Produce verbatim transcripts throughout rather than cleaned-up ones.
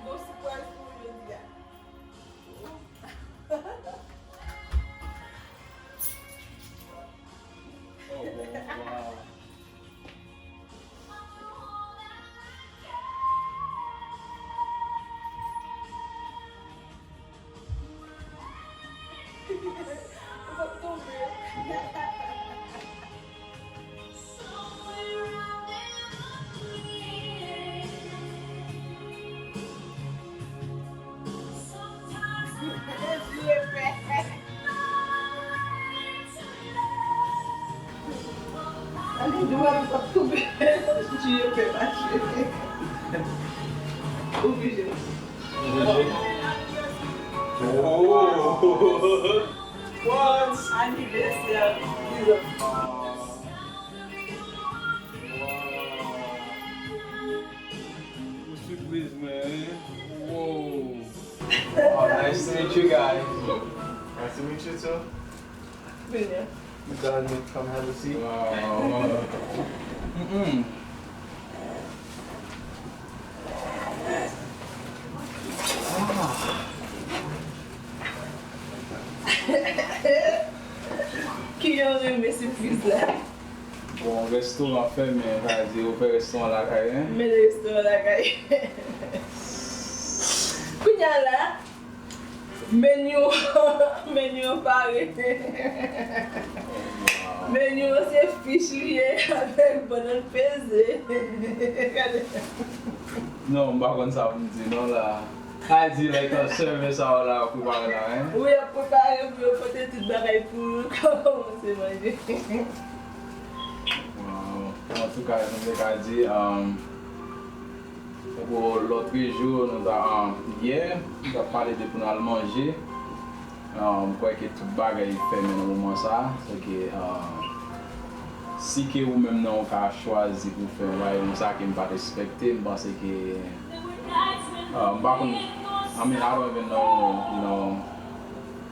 Gon sipriz pou ou jodi a. Oh, wow. Ou p ap tonbe. Ale, dwa nou p ap tonbe. Tiye pè mache. Oblije. Oh. What? Anivèsè a. Surprise, man. Whoa. Wow, nice to meet you guys. Nice to meet you too. Vini. You guys may come have a seat. Wow. Mm-mm. Ah. Kijan w renmen sipriz la? Bon, restoran fèmen, sa vle di yo fè restoran lakay, en? Men restoran lakay. Kounye a la, meni, meni an pare. Meni an se fich li ye avèk bannann peze. Gade. Non, m pa konn sa pou m di non la. Sa vle di, like, uh, sèvè sa yo la, yo prepare la, en? Wi, y ap prepare pou yo pote tout bagay pou nou kòmanse manje. Wow. Antouka, jan m te ka di, um, pou lòtrejou, nou ta, um, yè, nou ta pale de pou n al manje. Ah, m kwè ke tout bagay fèmen nan moman sa a. Se ke, ah, si ke ou menm nan ou ka chwazi pou fè yon bagay konsa ke m pa t ekspekte, m panse ke, ah, m pa konn, I mean, I don't even know, you know,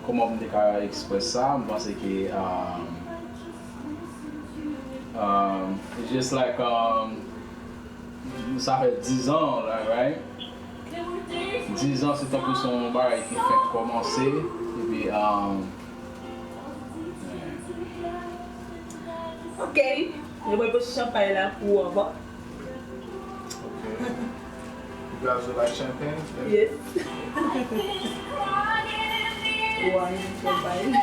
kòman pou m te ka express sa. M panse ke, ah, ah, it's just like, ah, Sa fè diz an la, right? Diz an, se tankou se yon bagay ki fèk kòmanse. Epi, um, ok, nou pral pote chanpay la pou ou ankò. Ok. You guys would like champagne? Yes. Wine, champagne.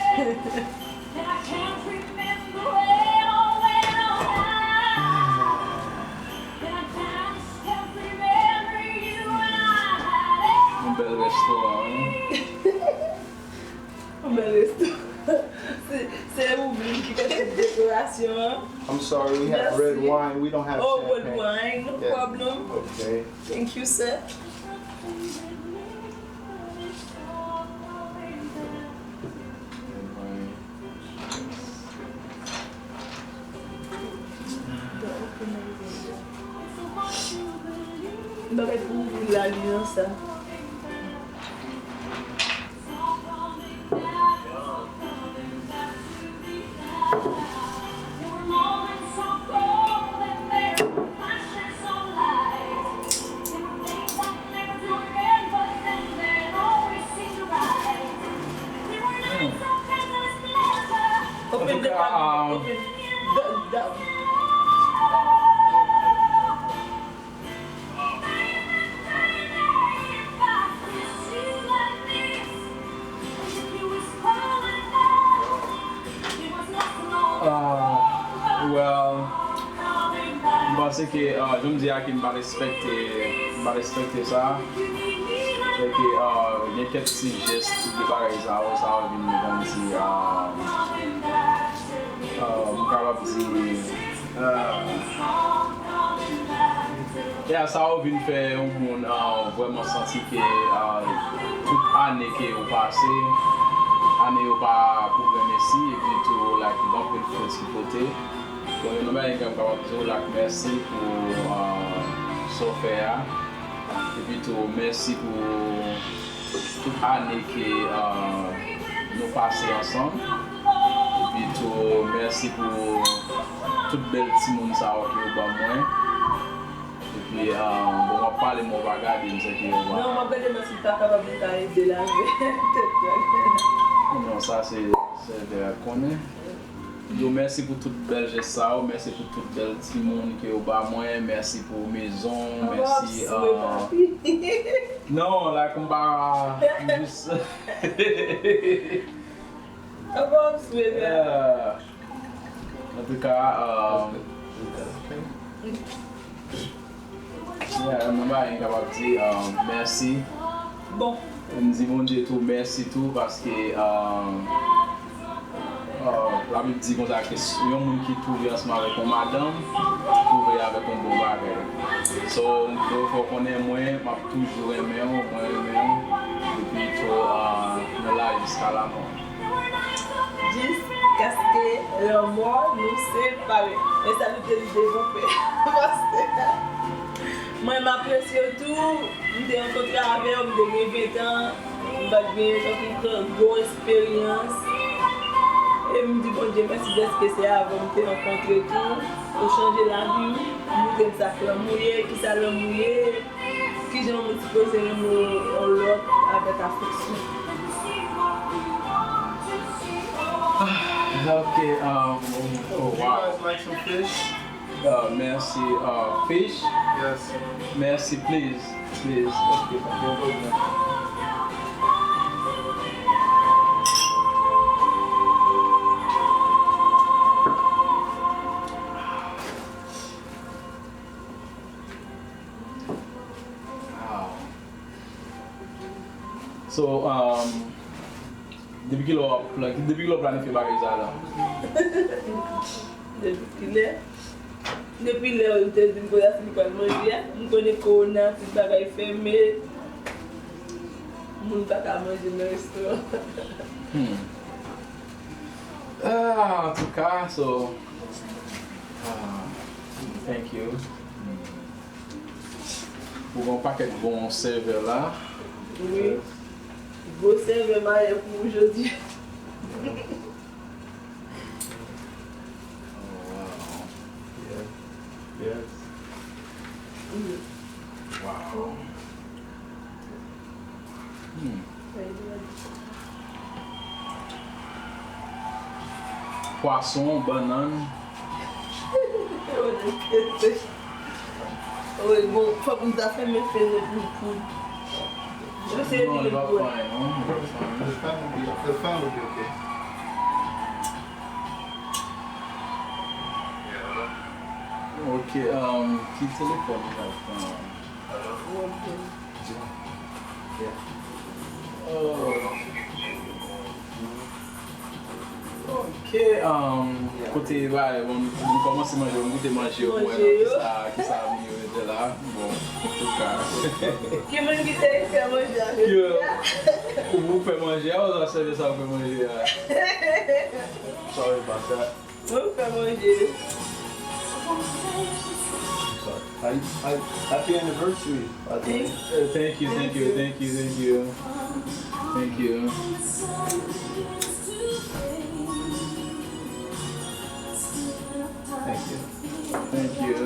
Yon bèl restoran, wi. Yon bèl restoran. Se, Se ou menm ki fè tout dekorasyon an. I'm sorry, we have red wine. We don't have champagne. Oh, red wine, no problem. Okay. Thank you, sir. M pa mèt pou ouvri la li nan sa. Open the cabinet. Open the, the, Ah, well, m panse ke, ah, jan m di a ke m pa t ekspekte, m pa t ekspekte sa. Se ke, ah, gen kèk ti jès, ti de bagay sa yo, sa yo vin, kòmsi, ah, ah, m kapab di, ah, yeah, sa yo vin fè yon moun, ah, vrèman santi ke, ah, tout ane ke yo pase, ane yo pa pou granmesi, epi tou, like, gen anpil frè ki pote. Bon, youn nan bagay ke m kapab di w, like, mèsi pou, ah, sa w fè a. Epi tou, mèsi pou tout ane ke, ah, nou pase ansanm. Epi tou, mèsi pou tout bèl timoun sa yo ke w ban mwen. Epi, ah, bon, w ap pale, men w pa gade m, se ke w pa... Non, m ap gade, men si w ta kapab, ou ta ede l avè tèt pral. Non, sa se, se Vera k konnen. Yo, mèsi pou tout bèl jès sa yo, mèsi pou tout bèl timoun ke yo ba mwen, mèsi pou mezon, mèsi, ah, non, like, m pa, m jis, ah, antouka, ah, yeah, m pa gen kapab di, ah, mèsi. Bon. M di Bondye tou mèsi tou, paske, ah, ah, Labib di konsa ke yon moun ki twouve ansanm avèk yon madanm, twouve avèk yon bon bagay. So, m fè w konnen mwen, m ap toujou renmen w, mwen renmen w, epi tou, ah, nan lavi jiska lamò. Jiskaske lanmò nou separe. E sa nou te di devan pè. Paske mwen, m apresye w tou. M te rankontre avè w, m te gen ven tan. M pa t gen tankou gwo esperyans. E m di Bondye mèsi dèske se avè w m te rankontre tou. Ou chanje lavi m. Ou montre m sa k lanmou ye, kisa lanmou ye. Kijan moun sipoze renmen yon lòt avèk afeksyon? Ah, ok, um, oh, wow. Would you guys like some fish? Uh, mèsi, uh, fish? Yes. Mèsi, please, please. Ok, pa gen pwoblèm. Wow. So, um, depi kilè w ap plan-, depi kilè w planifye bagay sa la? Depi kilè? Depi lè ou te di m konsa si m pral manje a, m konnen kowona, tout bagay fèmen, moun pa ka manje nan restoran. Hmm. Ah, antouka, so, ah, thank you. Ou gen yon pakèt bon sèvè la. Wi. Gwo sèvè m ale pou ou jodi. Oh, wow. Yes. Yes. Wi. Wow. Hmm. Pwason, bannann. Wi, bon, fòk m ta fèmen fenèt li pou. Non, li p ap fè anyen, non. Li p ap fè anyen. The fan will be, the fan will be okay. Ok, um, ki telefòn li ap pran? Ok. Yeah. Oh. Oh. E, um, kote, ba, bon, m kòmanse manje, m goute manje yo, m wè nan kisa, kisa moun yo mete la. Bon, antouka. Ki moun ki te fè manje a jodi a? Ou, ou fè manje a, ou sa sèvi sa ou fè manje a? Sorry about that. Mwen fè manje. Happy anniversary, by the way. Uh, thank you, thank you, thank you, thank you. Thank you. Thank you. Thank you.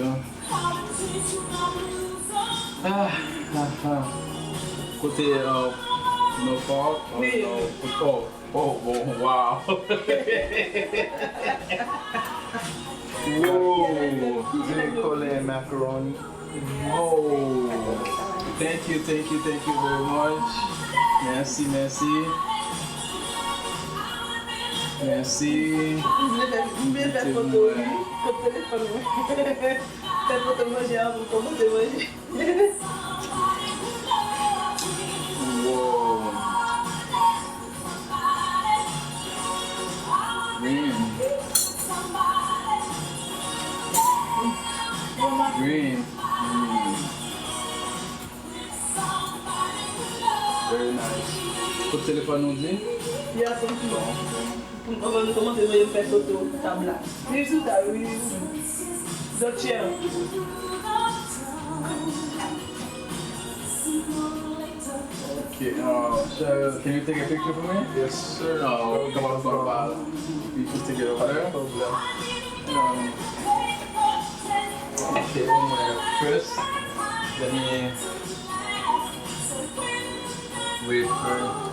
Ah, ah, ah. Kote, uh, no fault? Oh, no. Oh. Oh, bon, wow. Wow, Green Color Macaroni. Wow. Thank you, thank you, thank you very much. Mèsi, mèsi. Mèsi. M vle fè, m vle fè foto, wi. Kot telefòn mwen. Fè foto manje avan m kòmanse manje. Wow. Green. Green. Mm. Very nice. Kot telefòn ou di? Yes, thank you. Bon, bon. Anvan nou kòmanse manje, m fè foto tab la. Wi, sou tab, wi. Dòt chè. Okay, uh, sir, can you take a picture for me? Yes, sir. Uh, we can talk about, we can take it over there. No problem. Um, okay, one minute. First, let me wait for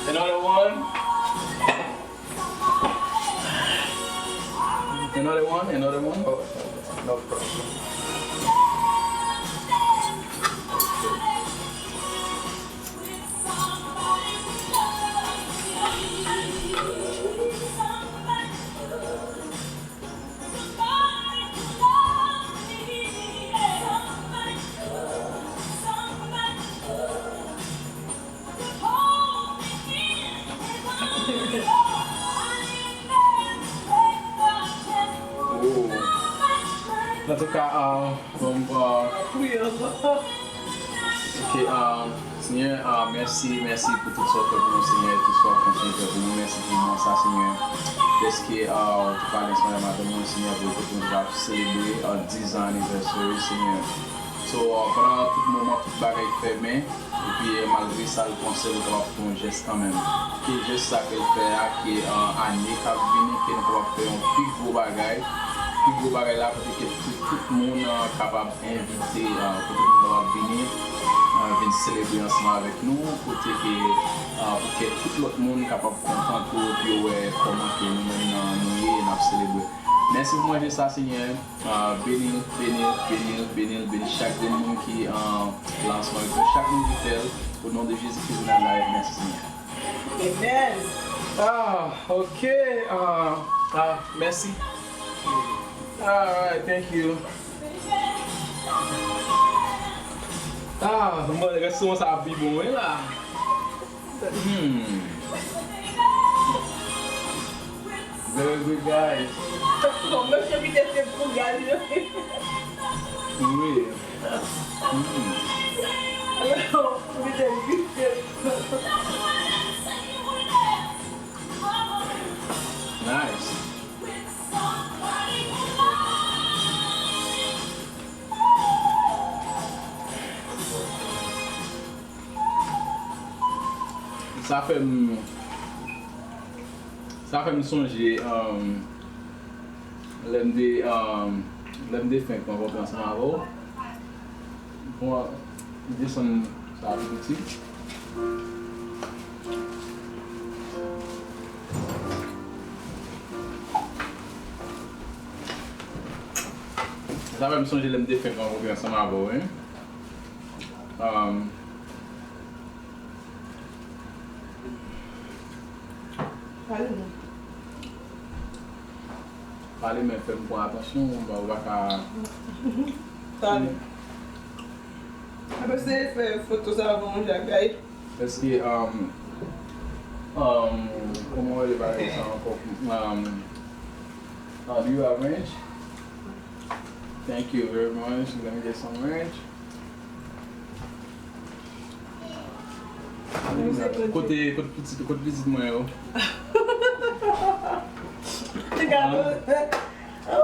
Another one. Another one, another one. Oh, no problem. Antouka, uh, bon, uh, ok, uh, Senyè, uh, mèsi, mèsi pou tout sa w fè pou nou, Senyè, tout sa w ap kontinye fè pou nou. Mèsi pou moman sa, Senyè. Dèske, uh, ou te pale ansanm avèk madanm mwen, Senyè, pou kote nou te ka selebre, uh, dis an anivèseri, Senyè. So, uh, pandan tout moman, tout bagay fèmen, epi, uh, malgre sa, l panse l kapab fè yon jès kanmenm. Ke jès sa ke l fè a, ke, uh, ane k ap vini, ke nou kapab fè yon pi gwo bagay. Pi gwo bagay la, kote ke tout, tout moun, uh, kapab envite, uh, pou tout moun kapab vini, uh, vin selebre ansanm avèk nou, kote ke, uh, pou ke tout lòt moun kapab kontan tou, epi yo wè kòman ke nou menm, uh, nou ye, n ap selebre. Mèsi pou manje sa, Senyè. Ah, beni l, beni l, beni l, beni l, beni chak grenn moun ki, ah, la ansanm avèk nou, chak moun ki fè l. O non de Jezi Kris de Nazarèt, mèsi, Senyè. Amen. Ah, ok. Ah, ah, mèsi. Alright, thank you. Ah, mwen, restoran sa ap pi bon, wi, la. Hmm. Very good, guys. Bon, mesye kite se pou gaz yo. Wi. Hmm. Kite vite. Nice. Sa fè m, sa fè m sonje, um, lè m te, um, lè m te fenk rankontre ansanm avè w. Bon, desann sa pi piti. Sa fè m sonje lè m te fenk rankontre ansanm avè w, wi. Um, Pale non. Pale, men fè m pran atansyon, ou pa, ou pa ka. Pale. Apre se fè foto sa avan manje ak gaye. Èske, um, um, kòman w rele bagay sa ankò? Um, uh, do you have ranch? Thank you very much. Let me get some ranch. Kote, kote pitit, kote pitit mwen yo? Gade,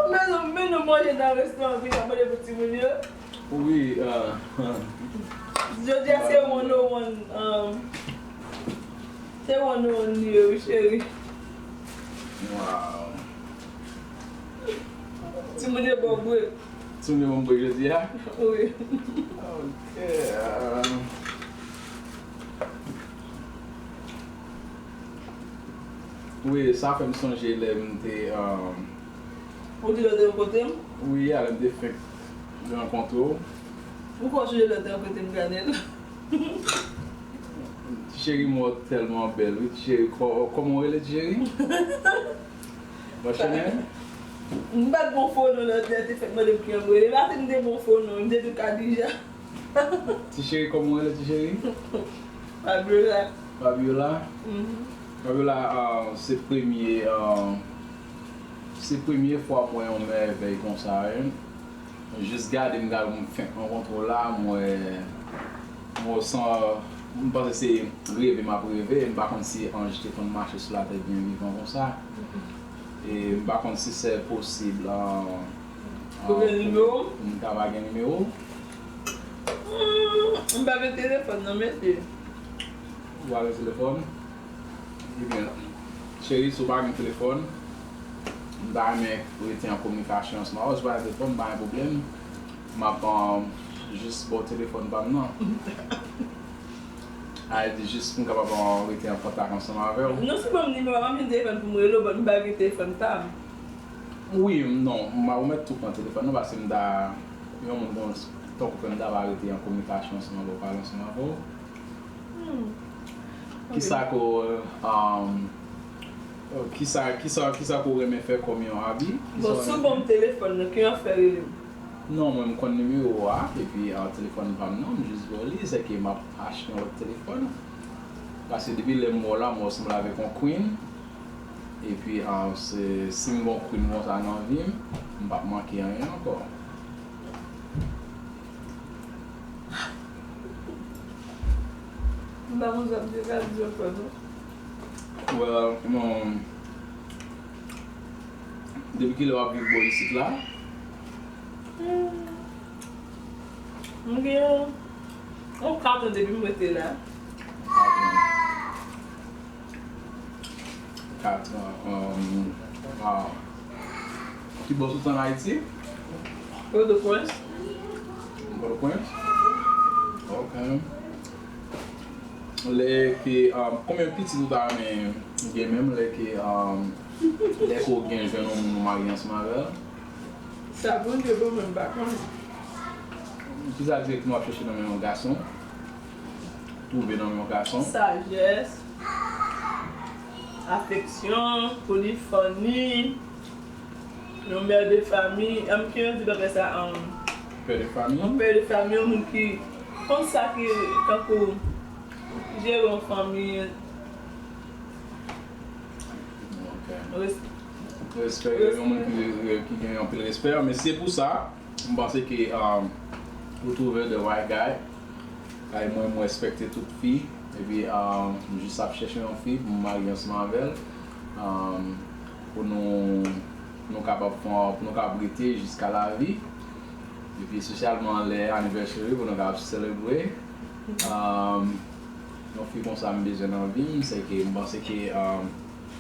men nou, men nou manje nan restoran, pi ka mande pou timoun yo. Wi, ah. Jodi a se one oh one, um, se one oh one li ye, wi, cheri. Wow. Timoun yo ba w brek. Timoun yo ba m brek jodi a? Wi. Ok, ah. Wi, sa fè m sonje lè m te, ah, Ou di lè w te rankontre m? Wi, a lè m te fenk rankontre w. Ou kwè w sonje lè w te rankontre m, Granel? Ti cheri, mwen tèlman bèl, wi, ti cheri. Kò-, kòman w rele, ti cheri? What's your name? M pa t gon fo non lè w te fenk mande m kijan m rele. M pa t di m te gon fo non, m te di w Kadija. Ti cheri, kòman w rele, ti cheri? Fabiola. Fabiola? Mhm. Fabiola, ah, se premye, ah, se premye fwa m wè yon mèvèy konsa, wi. Jis gade m, gade m fenk rankontre w la, m wè, m wè san, m panse se reve m ap reve, m pa konn si anj te konn mache sou latè byen vivan konsa. E m pa konn si se posib, ah, pou gen nimewo? M ta va gen nimewo. Hmm, m pa gen telefòn nan, mesye. Ou pa gen telefòn? Ebyen, cheri, si w pa gen telefòn, m ta renmen rete an kominikasyon ansanm avè w. Si w pa gen telefòn, pa gen pwoblèm. M ap, um, jis ba w telefòn pa m nan. A, di jis pou m kapab, uh, rete an kontak ansanm avè w. Non, si w ban m nimewo a, m ap jwenn telefòn pou m rele w, but m pa gen telefòn pa m. Wi, non, m ap remèt tout nan telefòn nan, paske m ta, yon moun kon, tankou frè m, ta va rete an kominikasyon ansanm avè w, pale ansanm avè w. Hmm. Kisa ke w, um, kisa, kisa, kisa ke w renmen fè kòm yon abi? Bon, si w ban m telefòn nan, ki jan w fè rele m? Non, mwen m konn nimewo a, epi, ah, telefòn pa m nan, m jis ba w li, sèke m ap achte yon lòt telefòn. Paske depi lè m wè w la, m wè w sanble avèk yon queen. Epi, ah, se, si m gon queen konsa nan vi m, m p ap manke anyen ankò. M pa konn sa m te ka di ankò non. Well, um, depi kilè w ap viv bò isit la? Hmm. M gen yon, yon kat an depi m rete la. Kat an. Kat an, um, wow. Ki bò soti an Ayiti? Pòtoprens. Pòtoprens? Ok. Lè ke, um, konbyen pitit ou ta renmen gen menm lè ke, um, lè ke w gen jwenn yon moun ou marye ansanm avè l? Sa Bondye ban mwen, m pa konnen. Kisa egzakteman w ap chèche nan men yon gason? Twouve nan men yon gason? Sajès, afeksyon, pou li funny, yon mè de fami, um, ki jan di bagay sa, um, pè de fami? Yon pè de fami, yon moun ki konn sa ki tankou jere yon fanmi. Ok. Res-, respè, yon moun ki, ki gen anpil respè. Men se pou sa, m panse ke, um, ou twouve the right guy. Kay mwen, mwen respekte tout fi. Epi, um, m jis ap chèche yon fi pou m marye ansanm avè l. Um, pou nou, nou kapab fè, pou nou kapab rete jiska lavi. Epi espesyalman lè anniversary pou nou kapab selebre. Um, yon fi konsa m bezwen nan vi m, se ke m panse ke, um,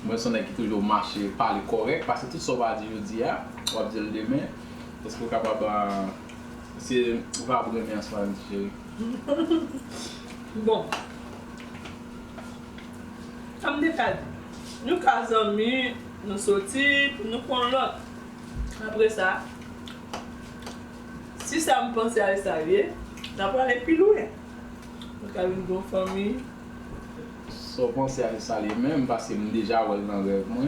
mwen se yon nèg ki toujou mache, pale kòrèk, paske tout sa w pa di jodi a, w ap di l demen. Èske w kapab, uh, se, ou kapab renmen ansanm avè m, ti cheri? Bon. Sa m te ka di. Nou ka zanmi, nou soti, nou konn lòt. Apre sa, si sa m panse a, e sa l ye, n a prale pi lwen. Nou ka vin gon fanmi. Sa w panse a se sa li menm, paske m deja wè l nan rèv mwen.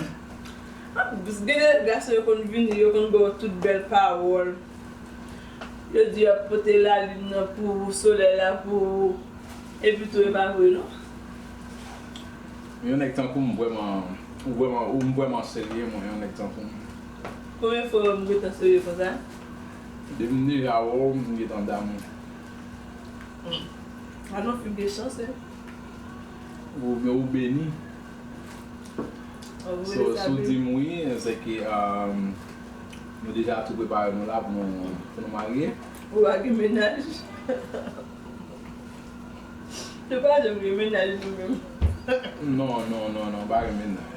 Gen de gason yo konn vini, yo konn ba w tout bèl pawòl. Yo di y ap pote lalin nan pou ou, solèy la pou ou. Epi tou, e pa vre non. Yon nèg tankou m vrèman, ou vrèman, ou m vrèman serye, mwen, yon nèg tankou m. Konbyen fwa m gentan serye konsa? Depi m deja wè w, m gentan damou. Hmm. A non, fi gen chans, wi. Ou, ou beni. So, si w di m wi, se ke, um, nou deja tou prepare nou la pou nou, pou nou marye. Ou pa gen mennaj? Nou pa janm gen mennaj nou menm. Non, non, non, non, pa gen mennaj.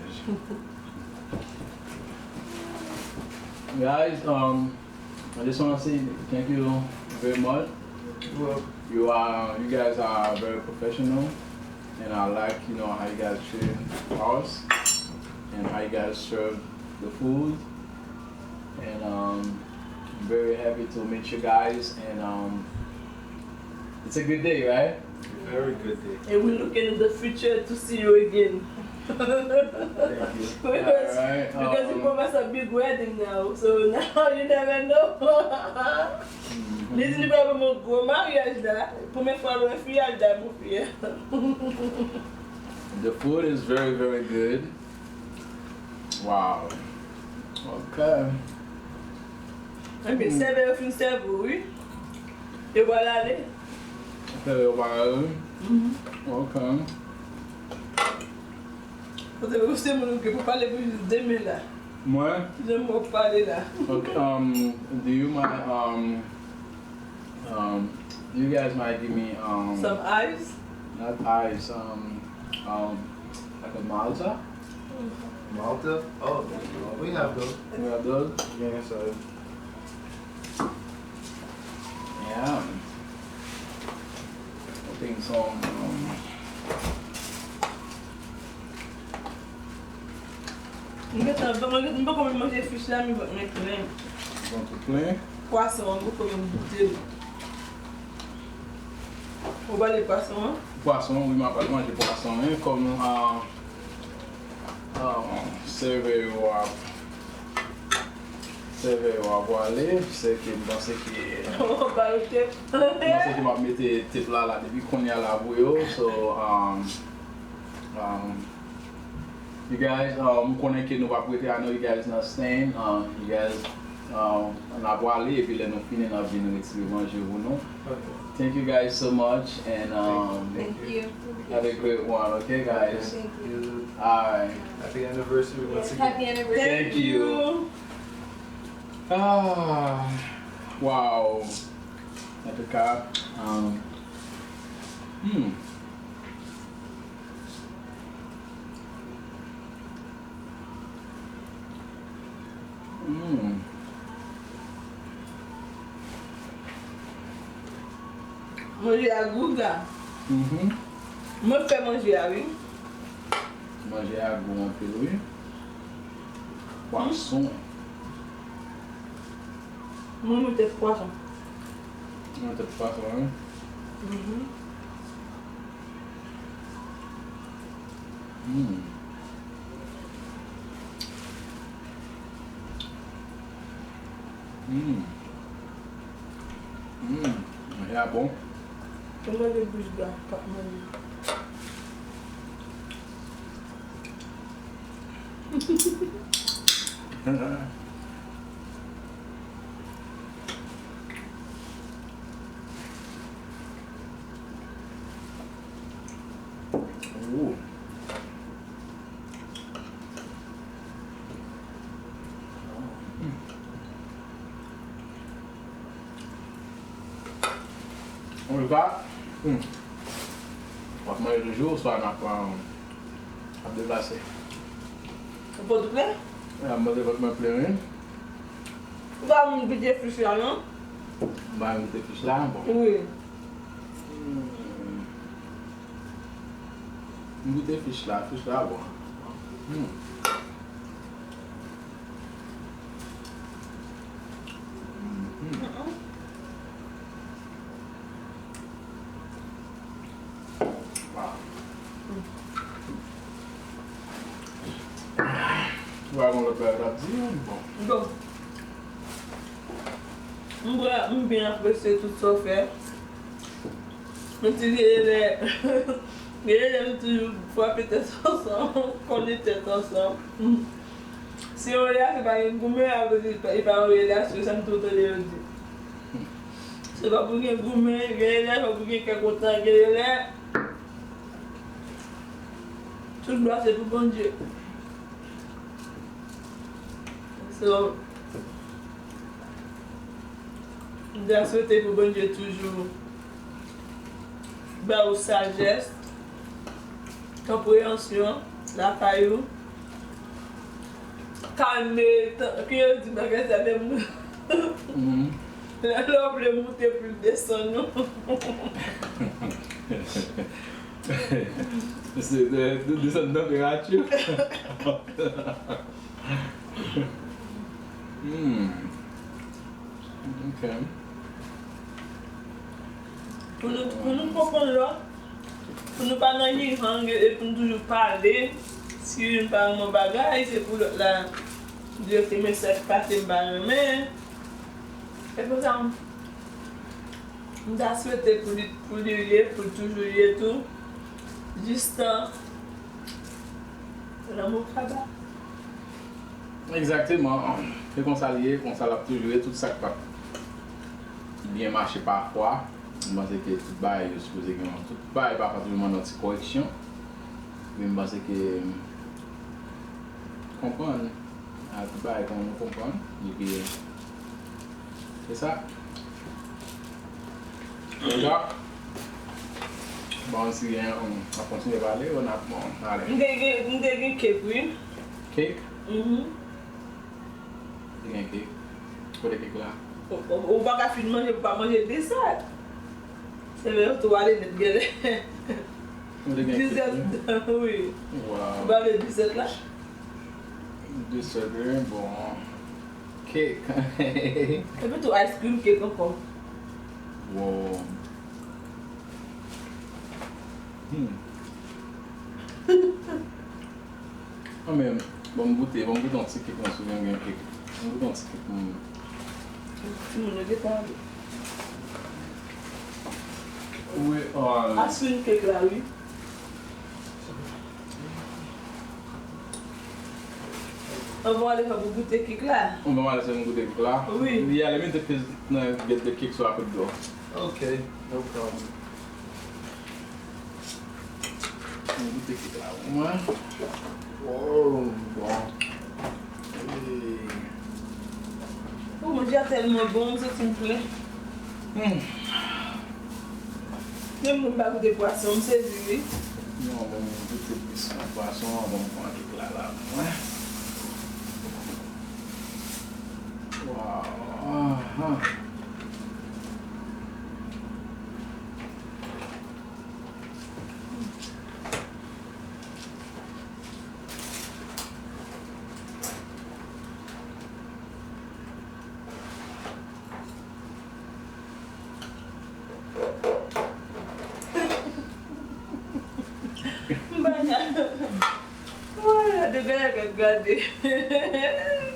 Guys, um, I just wanna say thank you very much. Well, you are, you guys are very professional, and I like, you know, how you guys treat us and how you guys serve the food. And, um, I'm very happy to meet you guys, and, um, it's a good day, right? Very good day. And we looking in the future to see you again. Thank you. Because, because you promise a big wedding now, so now you never know. Li di li pral pou yon gwo maryaj la. Premye fwa l wè fi a, l damou fi a. The food is very, very good. Wow. Ok. Ebyen, sèvè yo fin sèvi w, wi. Yo pral ale. Sèvè yo pral ale, wi. Ok. Kote w se moun ki pou pale pou jis demen la. Mwen? Jan m w ap pale la. Ok, um, do you mind, um, Um, you guys might give me, um, some ice? Not ice, um, um, like a Malta. Malta? Oh, we have those. We have those? Yeah, so. Yeah. I think some, um, M gentan, m gentan, m poko menm manje fich la, men vant mwen plen. Vant ou plen? Pwason an, m poko menm goute l. Ou pale pwason an? Pwason, wi, m ap manje pwason, wi, kòm, ah, ah, sèvè yo ap, sèvè yo ap ale, se ke m panse ke, oh, ba yo tep. M panse ke m ap mete tep la, la depi kounye a la pou yo, so, um, um, You guys, um, m konnen ke nou p ap rete, I know you guys not staying. Um, you guys, um, n ap prale, epi lè nou fini, n ap vin retire manje pou nou. Ok. Thank you guys so much, and, um, thank you. Have a great one, okay, guys? Thank you. All right. Happy anniversary once again. Yes, happy anniversary. Thank you. Ah, wow. Antouka, um, hmm. Mm. Manje a gou, ga. Mhm. Mwen fè manje a, wi. Manje a gou anpil, wi. Pwason. Mwen, mwen tèt pwason. Mwen tèt pwason, wi. Mhm. Mm. Mm. Mm. Manje a bon. Ou manje bouch ga, k ap manje. Ooh. Antouka, hmm, w ap manje toujou, oswa n ap, um, ap deplase? Ou pot ou plen? Wi, m manje vant mwen plen, wi. Ou pa vin goute fich la, non? M pa vin goute fich la, bon. Wi. Hmm. M goute fich la, fich la bon. Hmm. Mhm. Wow. Pa gen lòt bagay w t ap di, bon. Bon. M byen, m byen apresye tout sa w fè. Menm si gen lè, gen lè nou toujou frape tèt ansanm, konnen tèt ansanm. Se yon relasyon pa gen goumen, akoz li pa, li pa yon relasyon, sa m toujou tande yo di. Se pa pou gen goumen, gen lè fò pou gen kè kontan, gen lè tout glwa se pou Bondye. So, m ta swete pou Bondye toujou ba ou sajès, konpreyansyon lakay ou, kalme, tan, ki yo di nan kè sa, lè moun, lè w vle moute pou l desann ou. Se de, de, desann tanperati. Hmm. Ok. Pou nou, pou nou konprann lòt, pou nou pa nan jijman, e pou nou toujou pale, si youn pa renmen yon bagay, se pou lòt la di, ok, men sa k pase m pa renmen. Se pou sa m, m ta swete pou li, pou li ye, pou l toujou ye tou, jistan lanmou pa ba. Egzakteman. Se konsa l ye, konsa l ap toujou ye. Tout sa k pa t byen mache pafwa, m panse ke tout bagay yo sipoze gen yon, tout bagay pafwa toujou mande yon ti kòreksyon. Men m panse ke konprann, a, tout bagay kòman nou konprann, epi se sa. Deja, bon, si gen, um, ap kontinye pale, ou n ap, bon, ale. M te gen, m te gen kèk, wi. Kèk? Mhm. Te gen kèk. Kote kèk la? Ou, ou, ou pa ka fin manje pou pa manje desè. Se lè yo tou ale nèt genlè. Ou te gen kèk, wi. Wi. Waw. Ou pa vle desè la? Desè, bon. Kèk. Epi tou ice cream cake ankò. Wow. Hmm. Anmwey, ban m goute, ban m goute yon ti kèk nan sou gen, gen kèk. Ban m goute yon ti kèk pou mwen. Timoun yo gentan ale. Wi, ah, ice cream cake la, wi. Anvan w ale fè pou goute kèk la. Anvan m ale fè m goute kèk la. Wi. Yeah, let me dip this, uh, get the cake so I could go. Okay, no problem. M goute kèk la pou mwen. Oh, bon. Hey. Ou manje a tèlman bon, m santi m plen. Hmm. Menm mwen m pa goute pwason, m sezi wi. Non, bon, m goute plis nan pwason an, bon, m pran kèk la la pou mwen. Waw. Ahan. M pa ka. Woy, gade, gade, gade.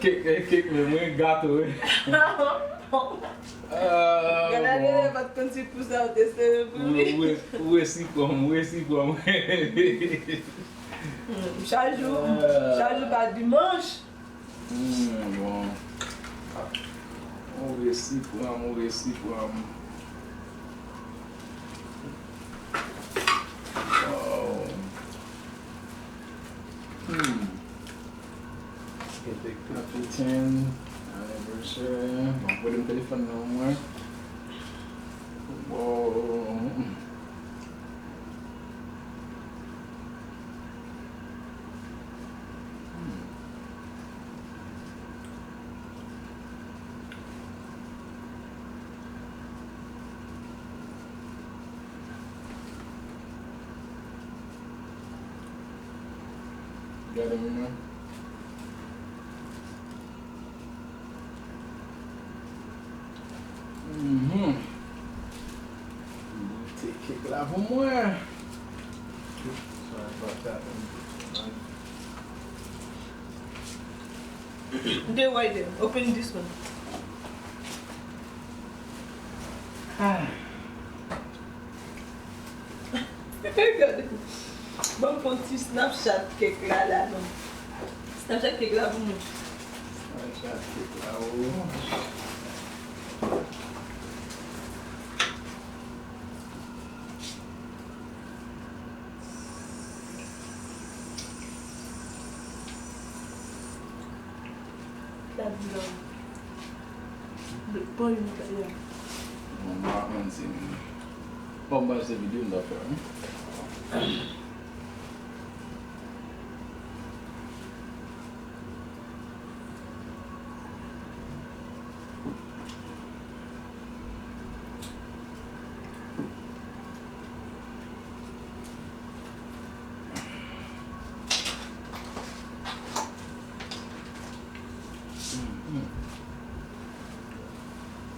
Kèk, kèk, kèk menm, wi, gato, wi. Ah, gade, bon. Gade, pa t konn si pou sa ou te sere pou li. Ou, ou, ou resi pran m, ou resi pran m. Chak jou, ah, chak jou pa dimanch. Hmm, bon. Ou resi pran m, ou resi pran m. Oh. Hmm. Happy ten anniversary. Bon, kote m telefòn nan mwen. Wow. Hmm. Gade mwen. Mhm. Goute kèk la pou mwen. Sa pa ta. Bon. Dey right there. Open this one. Ah. Gade. Ban m pran ti Snapchat kèk la, la, non. Snapchat kèk la pou mwen. Snapchat kèk la, oh. Bon, m pa konn si m, bon, m panse se videyo m t ap fè, wi.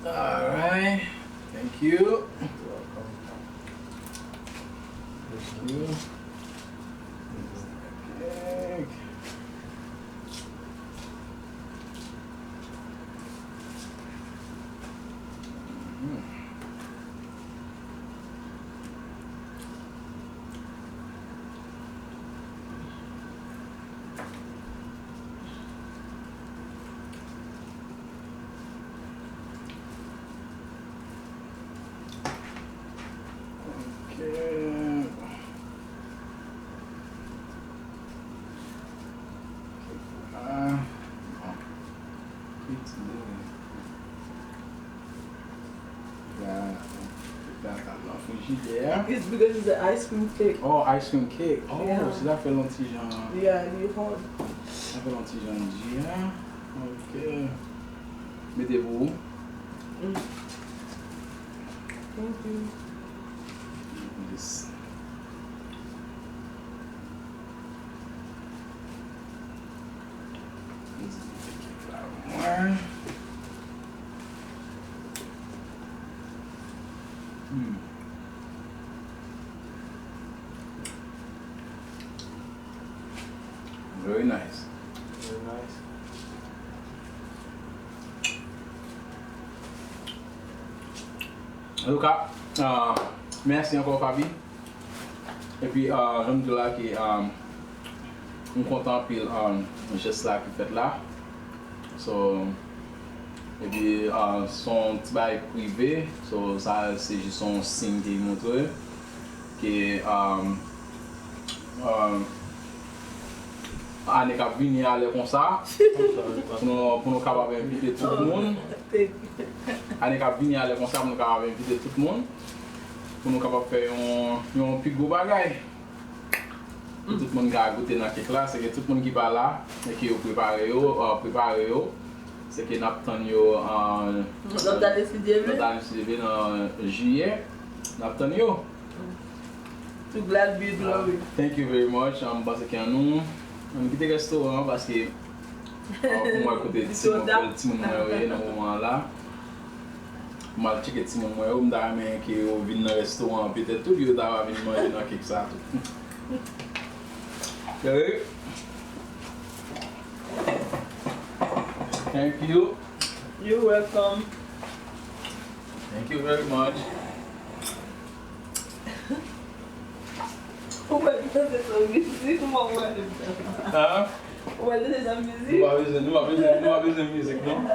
Alright. Thank you. Thank you. Okay. Ok. Ah, bon. Piti. Ya, ya, sa nan frijidè. It's because it's an ice cream cake. Oh, ice cream cake. Oh, yeah. Se sa fè l yon ti jan. Yeah, li hard. Sa fè l yon ti jan di, hein? Ok. Mete pou ou. Mm. Thank you. Yes. Mwen. Hmm. Very nice. Very nice. Antouka, euh, mèsi ankò, Faby. Epi, euh, jan m di w la ke, euh, m kontan anpil, euh, jès la ki fèt la. So, epi, euh, se yon ti bagay prive. So, sa, se jis yon siy ke l montre ke, euh, euh, ane k ap vini a lè konsa, pou nou, pou nou kapab envite tout moun. Ane k ap vini a lè konsa, pou nou kapab envite tout moun, pou nou kapab fè yon, yon pi gwo bagay. Pou tout moun ka goute nan kèk la, se ke tout moun ki pa la, e ke yo prepare yo, euh, prepare yo, se ke n ap tann yo, euh, nan tan, si Dye vle, nan tan, si Dye vle, nan jiyè, n ap tann yo. To God be the glory. Thank you very much. M panse ke nou, nou kite restoran an paske, euh, pou mwen kote timoun, kote timoun mwen yo ye nan moman an la. M al tcheke timoun mwen yo, m ta renmen ke yo vin nan restoran an, petèt tou, yo ta va vin manje nan kèk sa tou. Ok. Thank you. You're welcome. Thank you very much. Ou wè, se sa mizik, ou pa wè. Hein? Ou wè, se sa mizik. Nou pa bezwen, nou pa bezwen, nou pa bezwen mizik, non.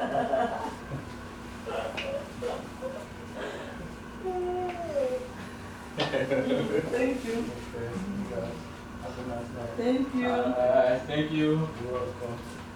Thank you. Thank you. Alright, thank you. You're welcome.